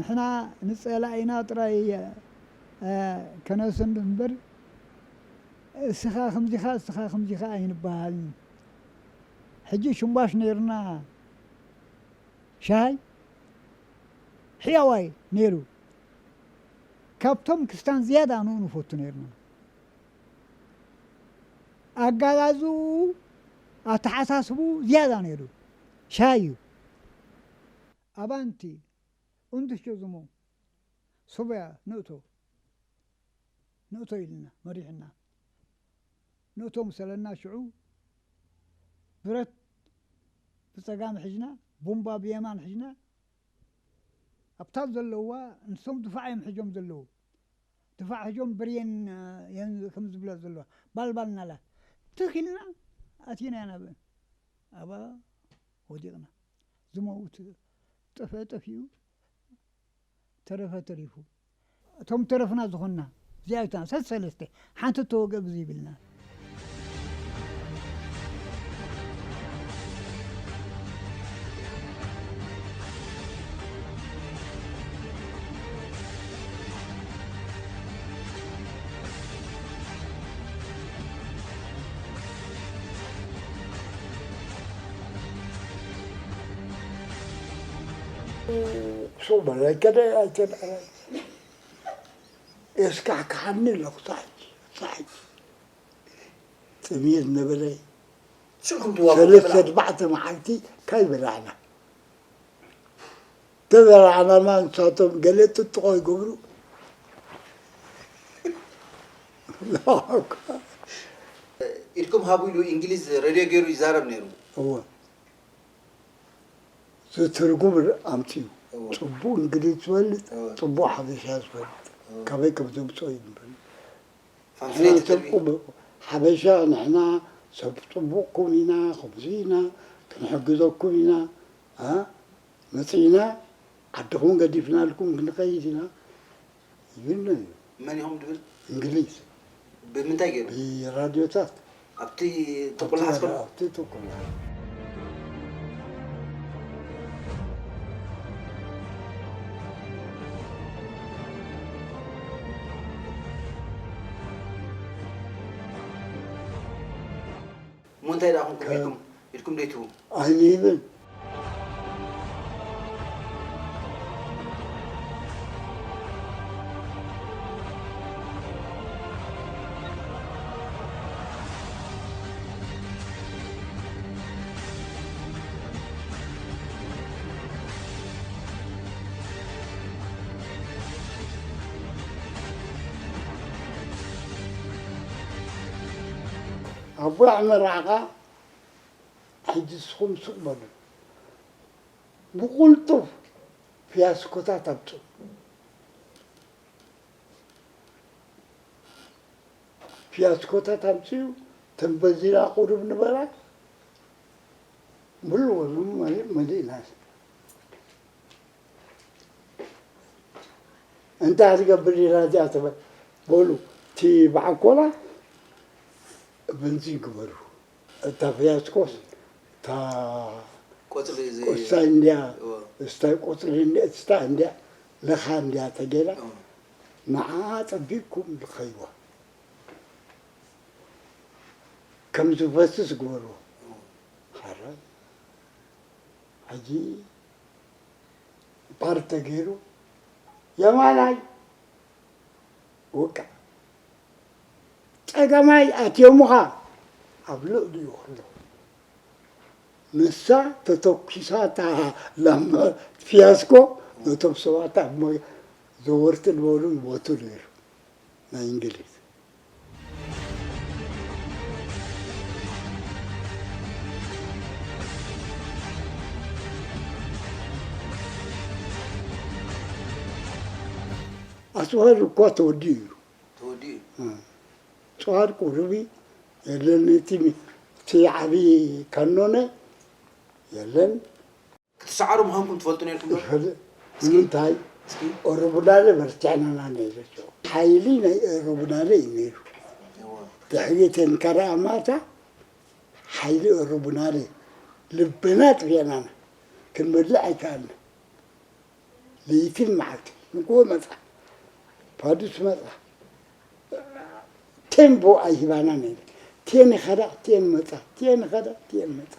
ንሕና ንጸላኢና ጥራይ፣ እ፣ ከነስንድ እምበር፣ እስኻ ከምዚኻ፣ እስኻ ከምዚኻ ኣይንበሃልን። ሕጂ ሽምባሽ ነይርና፣ ሻሂ ሕያዋይ ነይሩ። ካብቶም ክስታን ዝያዳ ንኡ ንፈቱ ነይርና። ኣጋዛዝኡ፣ ኣተሓሳስቡ ዝያዳ ነይሩ። ሻሂ እዩ። ኣባንቲ፣ ኡንትሾ ዝሞ፣ ሶብያ ንእቶ፣ ንእቶ ኢልና መሪሕና። ንእቶ ምሰለና ሽዑ ብረት ብጸጋም ሒዝና፣ ቡምባ ብየማን ሒዝና፣ ኣብታ ዘለዋ ንሶም ድፋዕ እዮም ሒዞም ዘለዉ። ድፋዕ ሒዞም ብሬን፣ እ፣ የን ከም ዝብላ ዘለዋ። ባልባል እናላ ትኽ ኢልና ኣቲና ኢና ናብአን። ኣብኣ ወዲቕና። ዝመውት ጠፍአ ጠፊኡ፣ ተረፈ ተሪፉ። እቶም ተረፍና ዝኾንና፣ እዚኣታ ሰሰለስተ፣ ሓንቲ ተወግአ ብዘይብልና። ሶ በላይ ከደ ኣይተልዐለ። የስካሕክሓኒ ኣለኹ፣ ሳሕጂ፣ ሳሕጂ። ጥሜት ነበረ። ሽዑ ከም ትዋግኡ ሰለስተ ትበልዓ? ኣርባዕተ መዓልቲ ካይበላዕና። ተበላዕናማ ንሳቶም ገለ ጥጥቖ ይገብሩ። ኢድኩም ሃቡ ኢሉ እንግሊዝ ሬድዮ ገይሩ ይዛረብ ነይሩ። እወ። ዝትርጉም ኣምፅኡ። እወ። ፅቡቕ እንግሊዝ ዝፈልጥ፣ እወ። ፅቡቕ ሓበሻ ዝፈልጥ። እወ። ካበይ ከም ዘምፅኦ እዩ ንፈልጥ። ፋንፍሌት ንሕና ሰብ ተደርቢ። ቁም-፣ ሓበሻ ንሕና ሰብ ፅቡቕኩም ኢና፣ ከምዚ ኢና፣ ክንሕግዘኩም ኢና፣ ኣ? መፂእና ዓድኹም ገዲፍናልኩም ክንኸይድ ኢና ይብል ነይሩ። መን ኢኹም ድብል? እንግሊዝ። ብምንታይ ገይሩ? ብራድዮታት። ኣብቲ ጥቁል ሓስከም? ኣብቲ ጥቁል። እሞ እንታይ ደኣ ኮንኩም ከ- ኢድኩም፣ ኢድኩም ደይትህቡ? ኣይንህብን። ኣቦይ ኣመራዕቓ ሕጂ ንስኹም ስቕ በሉ። ብቕልጡፍ ፊያስኮታት ኣምጽኡ። ፊያስኮታት ኣምጽኡ፣ ተን በዚና ቁሩብ ንበላ። ብሉ በሉ፣ መሊእ-፣ መሊእና። እንታይ ክትገብር ኢና እዚኣ ትበል? በሉ፣ እቲ በዓል ኮላ በንዚን ግበሩ። እታ ፊያስኮስ፣ እታ ቆጽሊ እዚ ቆስታ እንድያ፣ እዎ። እስታ ቆጽሊ እንድያ፣ እስታ እንድያ፣ ለኻ እንድያ ተገይራ፣ እዎ። ንዓ ጸቢብኩም ልኸይዋ። ከም ዝፈስስ ግበርዎ። እዎ። ሓራይ። ሕጂ ፓር ተገይሩ፣ የማናይ ውቃዕ፣ ጸጋማይ ኣትዮምኻ ኣብ ልዕሊኡ ከሎ፣ ንሳ ተተኲሳ፣ እታ ላም ፊያስኮ ነቶም ሰባት ኣብ መ-፣ ዘወርቲ ዝበሉ ይሞቱ ነይሩ፣ ናይ እንግሊዝ። ኣጽዋር እኳ ተወዲኡ እዩ። ተወዲኡ? እ። ኣጽዋር ቁሩቢ የለን። እቲ ሚ-፣ እቲ ዓቢ ካኖነ የለን። ክትሰዓሩ ምዃንኩም ትፈልጡ ነይርኩም ዶ? ይፈልጥ። እስኪ። ንምንታይ? እስኪ። ኦሮቡናለ በርቲዕናና ነይሩ። ሓይሊ ናይ ኦሮቡናለ እዩ ነይሩ። እዋ። ድሕሪ ተንከራ ኣማታ ሓይሊ ኦሮቡናለ ልብና ጥፊእናና። ክንበልዕ ኣይከኣልና። ለይትን መዓልትን ንግሆ መጻ፣ ፋዱስ መጻ። ቴምቦ ኣይህባናን እየን። ቴን ይኸዳ፣ ቴን መጻ፣ ቴን ይኸዳ፣ ቴን መጻ።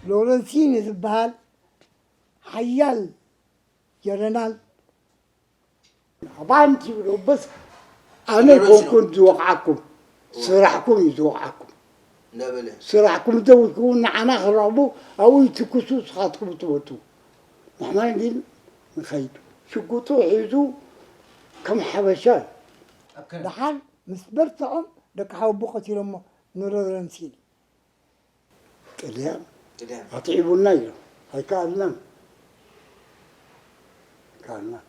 ሎረንሲኒ ዝበሃል ሓያል ጀነራል ኣባንቲ ይብሎ፣ በስ ኣነ ሎረንሲኒ ኮንኩን ዝወቕዓኩም፣ ስራሕኩም እዩ ዝወቕዓኩም። እንዳበለ ስራሕኩም እንተውልኩም ንዓና ክረኽቡ ኣብኡ ይትኩሱ፣ ንስኻትኩም ትወቱ። ንሕና ግን ንኸይድ። ሽጉጡ ሒዙ ከም ሓበሻ እዩ። ኣብ ከረን ደሓር ምስ በርትዖም ደቂ ሓወቦ ቀቲሎሞ ንሎረንሲኒ። ጥልያን ጥልያን ኣትዒቡና ኢሎም ኣይከኣልናን። ኣይከኣልናን።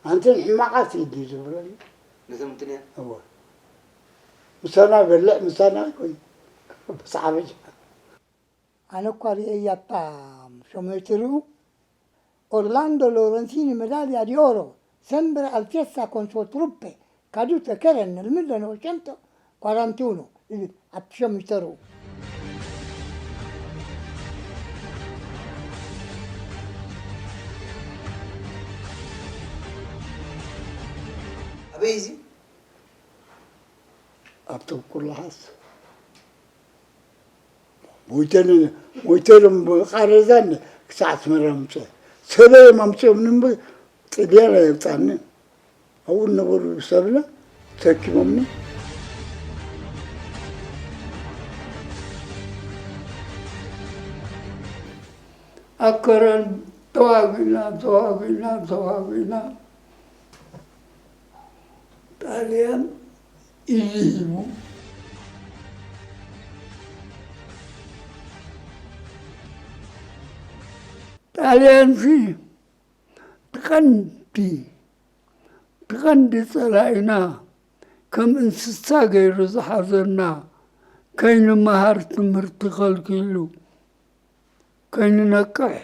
ኣንተን ሕማቓት እዩ ድዩ ዝብለኒ? ነቶም ጥልያን እወ። ምሳና በልዕ፣ ምሳና ቆይ። ብስ ሓበሻ። ኣነ እኳ ርእየያ እታ ሸሞይትርኡ። Orlando Lorenzini medaglia di oro, sempre all'altezza con suo truppe, cadute che erano nel millenovecentoquarantuno, il Appiomiteru. ኣበይ እዚ? ኣብ ተንኩላሃስ ሞይተን፣ ሞይተን ብቓረዛን ክሳዕ ኣስመራ ምጽእ። ሰበይ ኣምጺኦምኒ እምበር ጥልያን ኣየምጻንን። ኣብኡ ዝነበሩ ሰብና ተኪቦምኒ። ኣብ ከረን ተዋጊእና፣ ተዋጊእና፣ ተዋጊእና። ጣልያን ኢዱ ሂቡ። ጣልያንሲ እቲ ቀንዲ፣ እቲ ቀንዲ ጸላኢና፣ ከም እንስሳ ገይሩ ዝሓዘና፣ ከይንመሃር ትምህርቲ ከልኪሉ፣ ከይንነቅሕ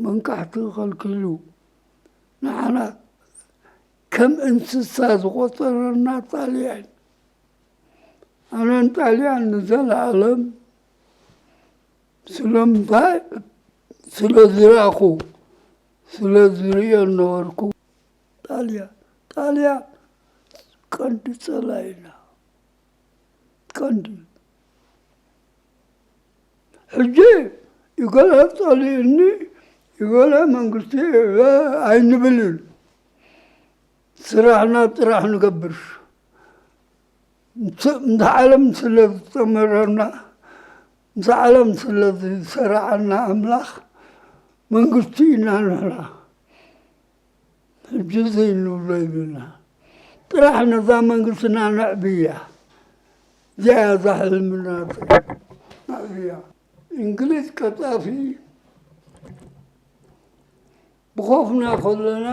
መንቃሕቲ ከልኪሉ፣ ንዓና ከም እንስሳ ዝቖጸረና ጣልያን። ኣነን ጣልያን ንዘለኣለም ስለምንታይ? ስለ ዝረኣኹ፣ ስለ ዝርእዮ ነበርኩ። ጣልያን፣ ጣልያን ቀንዲ ጸላኢና። ቀንዲ። ሕጂ ይገለ ጸሊኡኒ፣ ይገለ መንግስቲ ኣይንብልን። ስራሕና ጥራሕ ንገብር። ምስ፣ ምስ ዓለም ስለ ዝጠመረና፣ ምስ ዓለም ስለ ዝሰራዓና ኣምላኽ መንግስቲ ኢና ንሕና። ሕጂ እዚ ንብሎ ይብልና። ጥራሕ ነዛ መንግስትና ነዕብያ። እዚኣ እያ እዛ ሕልምና፣ ነዕብያ። እንግሊዝ ቀጣፊ ብኾፍና ከለና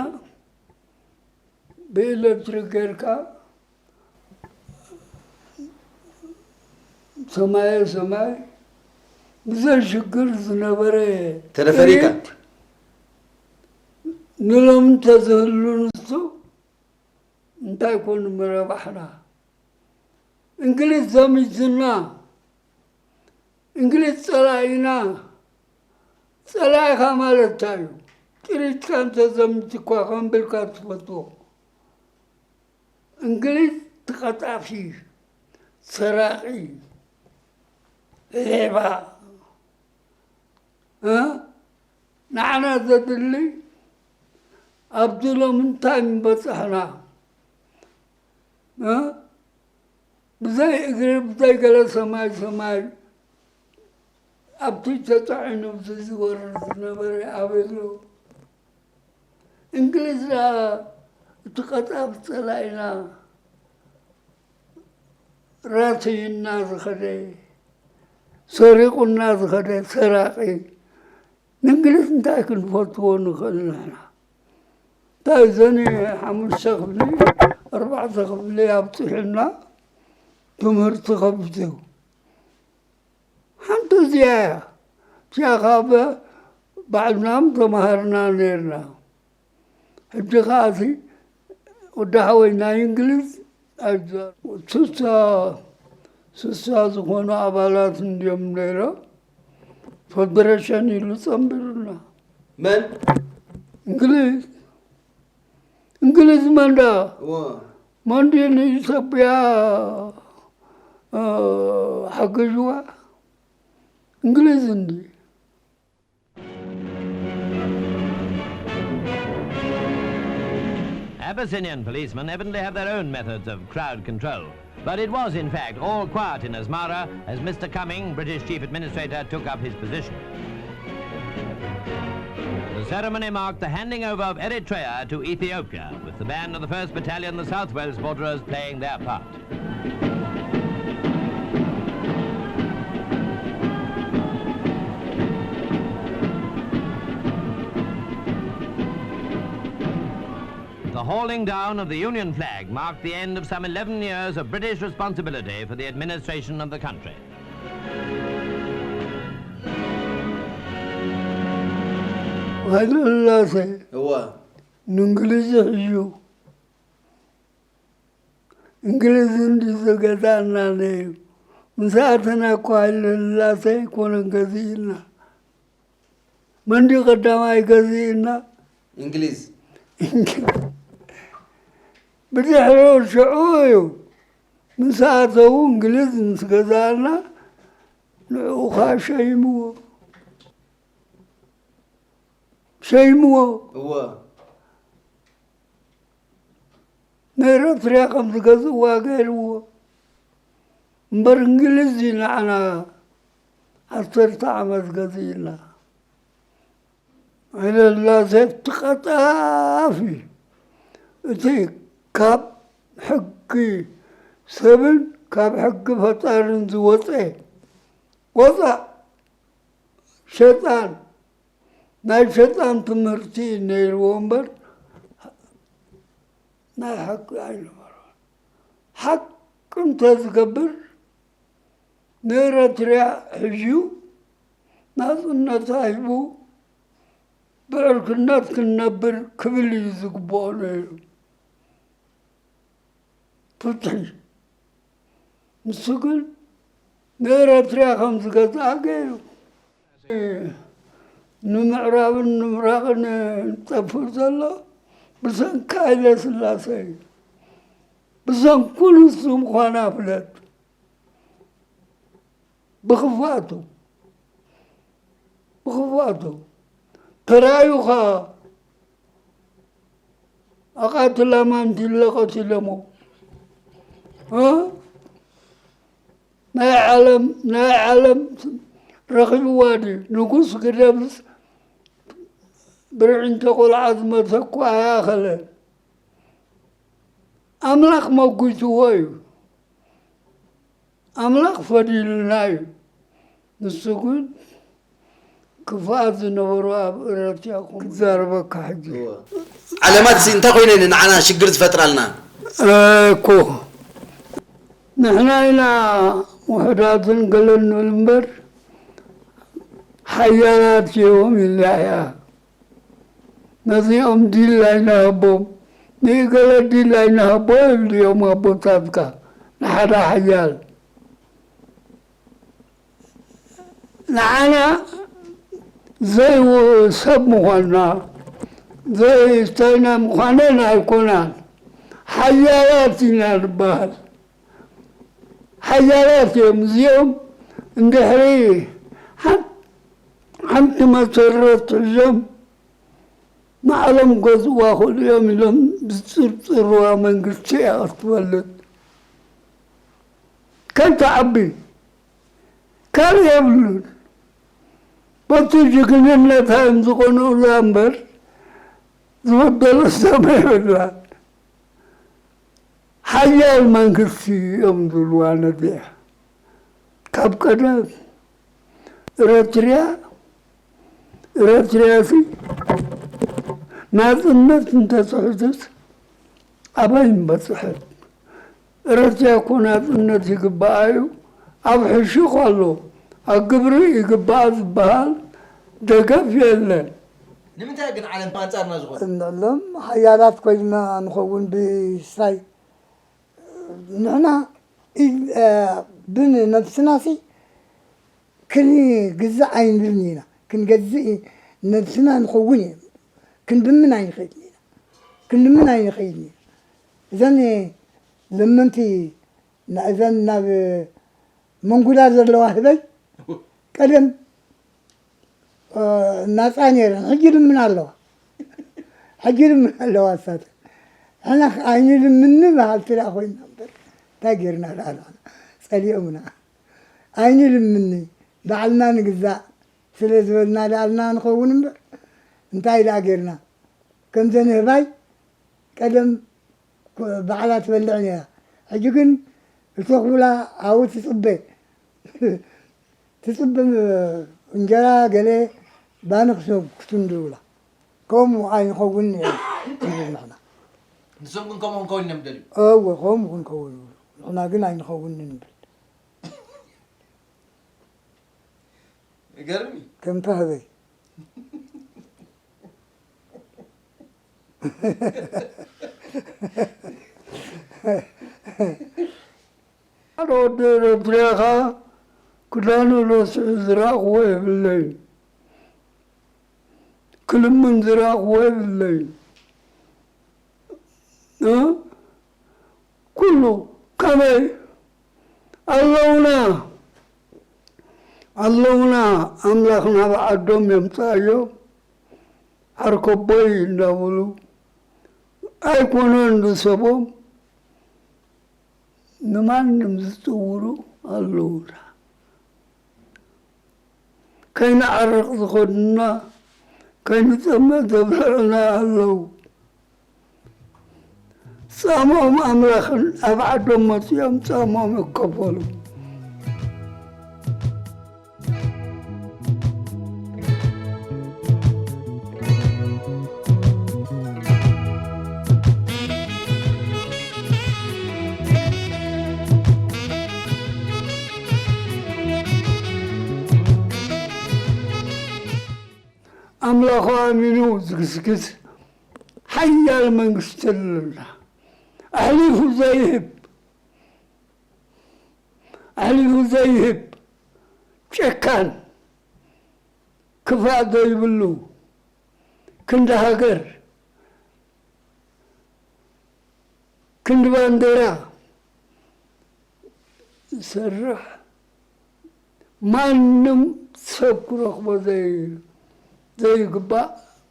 ብኤሌክትሪክ ጌርካ ሰማየ ሰማይ ብዘይ ሽግር ዝነበረ ቴሌፈሪካ። ጥሪት ንሎሚ እንተዝህሉ ንሱ እንታይ ኮን ምረባሕና? እንግሊዝ ዘሚትና፣ እንግሊዝ ጸላኢና። ጸላኢኻ ማለት እንታይ እዩ? ጥሪትካ እንተዘሚትኳ ከምብልካ ትፈትዎ። እንግሊዝ ተቐጣፊ፣ ሰራቒ፣ ሌባ፣ እ? ንዓና ዘድሊ ኣብዚ ሎሚ እንታይ ምበጻሕና? እ? ብዘይ እግሪ፣ ብዘይ ገለ ሰማይ ሰማይ ኣብቲ ተጻዒኑ ዝዝወር ዝነበረ ኣበይ ኣሎ? እንግሊዝ ደኣ እቲ ቀጣፍ ጸላኢና ራስዩና ዝኸደ፣ ሰሪቑና ዝኸደ ሰራቒ፣ ንእንግሊዝ እንታይ ክንፈትዎ ንኽእል ንሕና? እንታይ እዘን ሓሙሽተ ክፍሊ፣ ኣርባዕተ ክፍሊ ኣብጺሑና፣ ትምህርቲ ከፊቱ። ሓንቲ እዚኣ እያ። እቲኣ ካብ ባዕልናም ተማሃርና ነርና። ሕጂ ከኣሲ ወዲ ሓወይ ናይ እንግሊዝ ኣይዛ-፣ ስሳ፣ ስሳ ዝኾኑ ኣባላት እንድዮም ነይሮም። ፈደረሽን ኢሉ ጸንቢሩና። መን? እንግሊዝ። እንግሊዝ መንዳ። እዎ። መንዲ ንኢትዮጵያ፣ እ፣ ሓገዝዋ። እንግሊዝ እንዲ። Abyssinian policemen evidently have their own methods of crowd control, but it was in fact all quiet in Asmara as Mister Cumming, British Chief Administrator, took up his position. The ceremony marked the handing over of Eritrea to Ethiopia, with the band of the first Battalion, the South Wales Borderers, playing their part. The hauling down of the Union flag marked the end of some eleven years of British responsibility for the administration of the country. ሃይለ ስላሴ እዋ። ንእንግሊዝ ይሕዩ። እንግሊዝ እንዲ ዝገዛእና ነይሩ። ምስ ኣተና እኮ ሃይለ ስላሴ ኣይኮነን ገዚእና። መንዲ ቀዳማይ ገዚእና። እንግሊዝ። ብድሕሪ ሽዑ እዩ። ምስ ኣተዉ እንግሊዝ ምስ ገዛእና ንዕኡ ኸዓ ሸይምዎ። ሸይምዎ። እወ። ንኤረትርያ ከም ዝገዝእዋ ገይርዎ። እምበር እንግሊዝ እዩ ንዓና ዓሰርተ ዓመት ገዚእና። ሃይለ ስላሴ እቲ ቀጣፊ፣ እቲ ካብ ሕጊ ሰብን ካብ ሕጊ ፈጣርን ዝወፀ ወፃእ ሸጣን፣ ናይ ሸጣን ትምህርቲ ነይርዎ እምበር ናይ ሓቂ ኣይነበሮን። ሓቂ እንተዝገብር ንኤረትርያ ሕዩ ናጽነታ ሂቡ ብዕርክነት ክንነብር ክብል እዩ ዝግብኦ ነይሩ። ፍትሒ። ንሱ ግን ንኤረትርያ ከም ዝገዝኣ ገይሩ። ንምዕራብን ንምብራቕን ዝጠፍእ ዘሎ ብሰንኪ ሃይለ ስላሴ እዩ። ብሰንኩ ንሱ ምዃና ፍለጥ። ብኽፍኣቱ፣ ብኽፍኣቱ ተራእዩ ኸኣ ኣቓትላ ማንቲለ ቀቲሎሞ። እ? ናይ ዓለም፣ ናይ ዓለም ረኺብዋ ድዩ? ንጉስ ክደብስ ብርዒ እንተ ቆልዓ ዝመተ እኳ ኣይኣኸለን። ኣምላኽ መጒትዎ እዩ። ኣምላኽ ፈዲሉና እዩ። ንሱ ግን ክፍኣት ዝነበሮ ኣብ ኤረትርያ ክዛረበካ ሕጂ። እወ። ዓለማት ሲ እንታይ ኮይነን ንዓና ሽግር ዝፈጥራልና? እኮ ንሕና ኢና ውሑዳትን ገለን ንብል እምበር ሓያላት እዮም ኢላ እያ። ነዚኦም ዲል ኣይንሃቦም፣ ንእገለ ዲል ኣይንሃቦ ይብሉ እዮም ኣቦታትካ ንሓደ ሓያል። ንዓና ዘይው-፣ ሰብ ምዃንና፣ ዘይስታይና ምዃነን ኣይኮናን። ሓያላት ኢና ንበሃል። ሓያላት እዮም እዚኦም። እንድሕሪ ሓን-፣ ሓንቲ መሰረት ሒዞም ንዓለም ገዝእዋ ክእሉ እዮም ኢሎም ዝጽርጽርዋ መንግስቲ እያ ክትበልጽ። ከይትዓቢ ካልእ የብሉን። በቲ ጅግንነታ እዮም ዝቐንኡላ እምበር ዝበደሎ ሰብ የብላን። ሓያል መንግስቲ እዮም ዝብልዋ ነዚኣ። ካብ ቀደም ኤረትርያ፣ ኤረትርያሲ ናጽነት እንተትሕዝስ ኣበይ ምበጽሐት? ኤረትርያ እኮ ናጽነት ይግባኣ እዩ። ኣብ ሕሹኽ ኣሎ፣ ኣብ ግብሪ ይግባኣ ዝበሃል ደገፍ የለን። ንምንታይ ግን ዓለም ኣንጻርና ዝኾነ? እንዕለም ሓያላት ኮይንና ንኸውን ብስታይ ንሕና ኢ-፣ እ፣ ብንነብስናሲ ክንግዛእ ኣይንብልን ኢና። ክንገዝእ ነብስና ንኸውን ኢና። ክንልምን ኣይንኸይድን ኢና። ክንልምን ኣይንኸይድን ኢና። እዘን ለመንቲ ና-፣ እዘን ናብ መንጉዳ ዘለዋ ህበይ ቀደም፣ እ፣ ናጻ ነይረን። ሕጂ ልምን ኣለዋ። ሕጂ ልምን ኣለዋ እሳተን። ንሕና ኸ ኣይንልምኒ በሃልቲ ደኣ ኮይንና እምበር፣ እንታይ ጌርና ደኣ ንሕና? ጸሊኦምና። ኣይንልምኒ፣ ባዕልና ንግዛእ ስለ ዝበልና ደኣ ንኸውን እምበር፣ እንታይ ደኣ ጌርና? ከምዘን ኣህባይ ቀደም ኮ-፣ ባዕላ ትበልዕ ነይራ። ሕጂ ግን እተኹላ ኣብኡ ትጽበ። ትጽበ፣ እንጀራ ገለ ባኒ ክሰ-፣ ክትንድውላ። ከምኡ ኣይንኸውንን ኢና ንብል ንሕና። ንሶም ግን ከምኡ ክንከውን እዮም ደልዩ። እወ፣ ከምኡ ክንከውን ይብሉ። ንሕና ግን ኣይንኸውንን ንብል። ይገርም እዩ። ከምታ ህበይ። ሓደ ወዲ ኤረትርያ ኸኣ ክዳኑ ረሲዑ ዝረኣኽዎ የብለይን። ክልምን ዝረኣኽዎ የብለይን። እ? ኩሉ ከመይ ኣለውና፣ ኣለውና፣ ኣምላኽ ናብ ዓዶም የምጽኣዮም፣ ዓርከቦይ እንዳበሉ ኣይኮነን ዝሰቦም፣ ንማንም ዝጽውሩ ኣለውና። ከይንዓርቕ ዝኸዱና፣ ከይንጸምእ ዘብልዑና ኣለዉ። ጻምኦም ኣምላኽን ኣብ ዓዶም መጺኦም ጻምኦም ይከፈሉ። ኣምላኹ ኣሚኑ ዝግስግስ ሓያል መንግስቲ ኣለና። ኣሕሊፉ ዘይህብ፣ ኣሕሊፉ ዘይህብ ጨካን፣ ክፋእ ዘይብሉ፣ ክንዲ ሃገር፣ ክንዲ ባንዴራ ዝሰርሕ፣ ማንም ሰብ ክረኽቦ ዘይ-፣ ዘይግባእ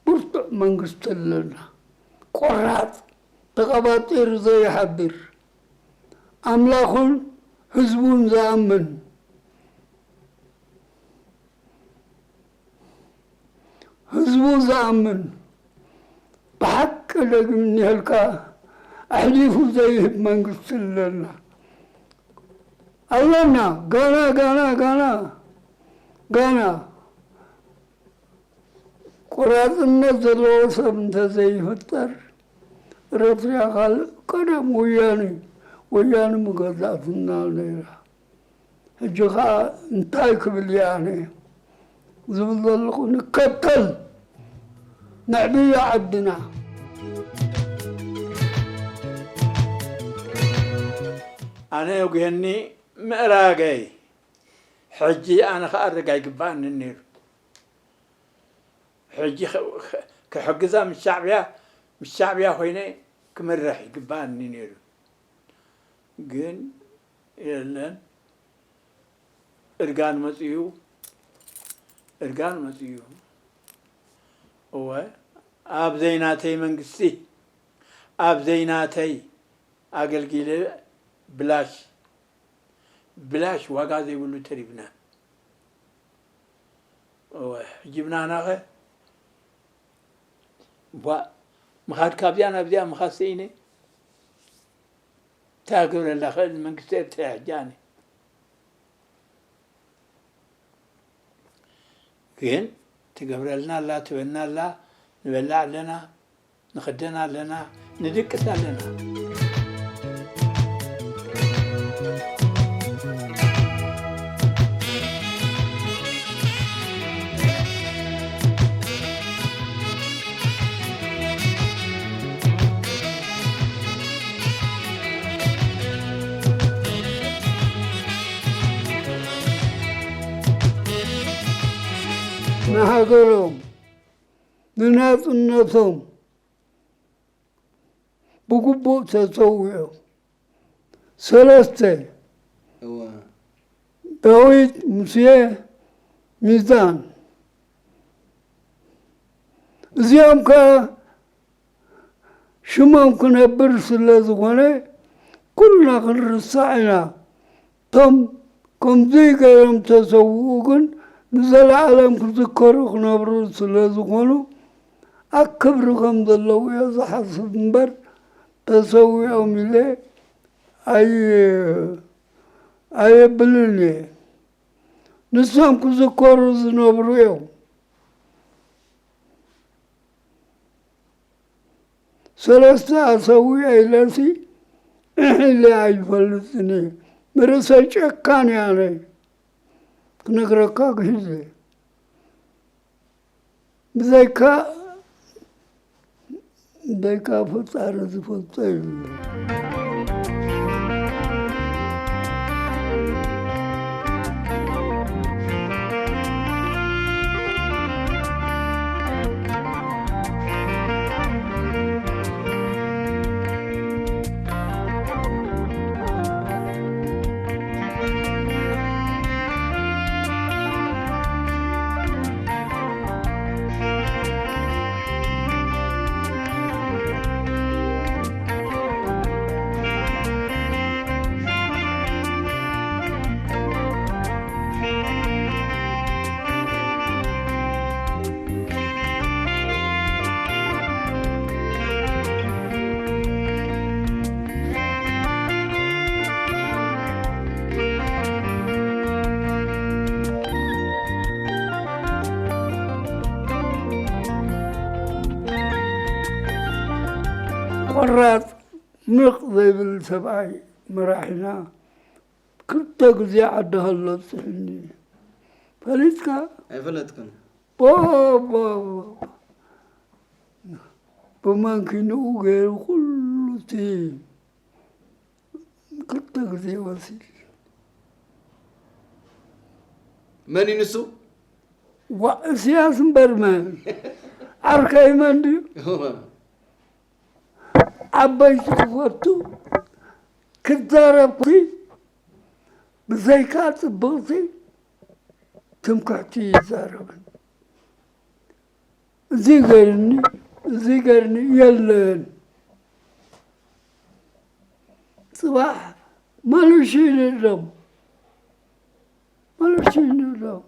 ብርቱዕ መንግስቲ ኣለና። ቆራጽ፣ ተቐባጢሩ ዘይሓድር፣ ኣምላኹን ህዝቡን ዝኣምን፣ ህዝቡ ዝኣምን፣ ብሓቂ ደግም እኒሀልካ፣ ኣሕሊፉ ዘይህብ መንግስቲ ኣለና። ኣለና፣ ጋና፣ ጋና፣ ጋና፣ ጋና። ቆራጽነት ዘለዎ ሰብ እንተዘይፍጠር፣ ኤረትርያ ካልእ ቀደም ወያነ፣ ወያነ ምገዛእትና ነይራ። ሕጂ ኸኣ እንታይ ክብል እየ ኣነ ዝብል ዘለኹ? ንከተል፣ ነዕብዮ ዓድና። ኣነ የጉሄኒ ምእራገይ። ሕጂ ኣነ ክኣርግ ኣይግባእንን ነይሩ። ሕጂ ከ-፣ ከ-፣ ክሕግዛ ምስ ሻዕብያ፣ ምስ ሻዕብያ ኮይነ ክምርሕ ይግባእኒ ነይሩ። ግን የለን። እርጋን መጺኡ፣ እርጋን መጺኡ። እወ፣ ኣብ ዘይናተይ መንግስቲ፣ ኣብ ዘይናተይ ኣገልጊለ ብላሽ፣ ብላሽ ዋጋ ዘይብሉ ተሪፍና። እወ፣ ሕጂ ብናናኸ ቧእ፣ ምኻድ ካብዚኣ ናብዚኣ ምኻድ ስኢነ። እንታይ ክገብረላ ክእል መንግስቲ ኤርትራ ሕጂ ኣነ? ግን ትገብረልና ኣላ፣ ትበና ኣላ፣ ንበልዕ ኣለና፣ ንኽደን ኣለና፣ ንድቅስ ኣለና። ንሃገሮም ንናጽነቶም ብግቡእ ተሰዊኦም። ሰለስተ፣ እወ። ዳዊት፣ ሙሴ፣ ሚዛን። እዚኦም ከኣ ሽሞም ክነብር ስለ ዝኾነ ኩልና ክንርሳዕ ኢና። እቶም ከምዚ ገይሮም ተሰውኡ ግን ንዘለኣለም ክዝከሩ ክነብሩ ስለ ዝኾኑ ኣብ ክብሪ ከም ዘለዉ እየ ዝሓስብ እምበር ተሰዊኦም ኢለ ኣይ-፣ ኣየብልን እየ። ንሶም ክዝከሩ ዝነብሩ እዮም። ሰለስተ ኣሰዊአ ኢለሲ እሕ ኢለ ኣይፈልጥን እየ። ንርእሰይ ጨካን እየ ኣነ። ክነግረካ ግሂዘ። ብዘይካ፣ ብዘይካ ፈጣሪ ዝፈልጦ የለን። ቆራጽ ንቕ ዘይብል ሰብኣይ መራሒና ክልተ ግዜ ዓዲ ሃሎ ኣብጺሑኒ። ፈሊጥካ? ኣይፈለጥኩን። ቦ-፣ ቦ-፣ ብማንኪንኡ ገይሩ ኩሉ እቲ ክልተ ግዜ ወሲድ። መን እዩ ንሱ? ዋ፣ እስያስ እምበር መን? ዓርከይ መን ድዩ? ዓበይቲ ክፈቱ ክዛረብኩ ብዘይካ ጽብቕቲ ትምክሕቲ ይዛረብን። እዚ ገርኒ፣ እዚ ገርኒ የለን። ጽባሕ መልሹ ይንእዶም። መልሹ ይንእዶም።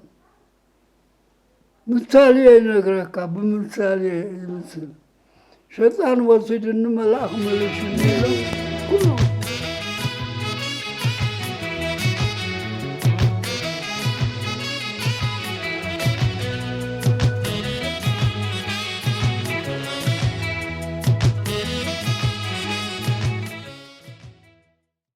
ምሳሌ ይነግረካ፣ ብምሳሌ ይምስል። ሸጣን ወሲድኒ መልኣኽ መልሹ ይንእዶም። ኩሎም